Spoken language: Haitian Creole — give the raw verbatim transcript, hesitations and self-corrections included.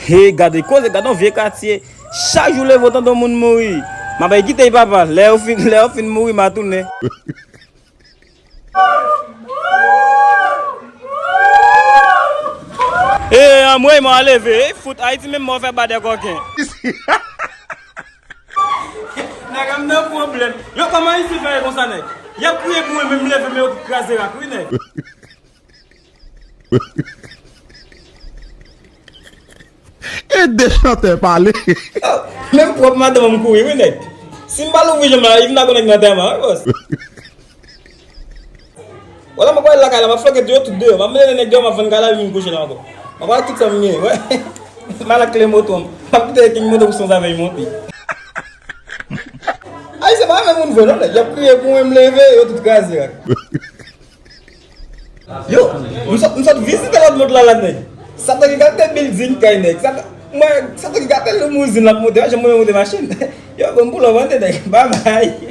Hey, gade koze, gade yon vye katye. Chak jou leve w tande yon moun mouri. M ap kite papa. Lè yo fin, lè yo fin mouri, m a tounen. E anmwey, mwen a leve. E fout, Ayiti menm mwen fè badè kòken. Nèg, m nan pwoblèm. Yo, kòman isi fè konsa, nèg? Y ap kriye pou mwen, men m leve, men yo tout kraze rak, wi, nèg. Ede chantè pale. Menm pwòp madanm an m kouri, wi, nèg. Si m pa louvri je m la, Yves n a konnen nan tèman, wi, bòs. Wala, m ap pale lakay la, m ap flanke yo tout deyò. M ap mennen nèg deyò, m ap vann kay la, vin kouche la ankò. M ap pale tout sa m gen, wè. M al ak kle moto m. M ap kite King Moto pou Sans Avèy monte. Ay, se pa menm moun vre, non, nèg. Y ap kriye pou mwen, m leve, yo tout kraze, rak. Yo, m sot, m sot vizite lòt mond la, la, nèg. Sa ta ki gate building kay, nèg. Sa ta, mwen, sa ta ki gate limouzin l ap monte, jan mwen monte machin. Yo, bon, m pull up, tande, nèg. Bye bye.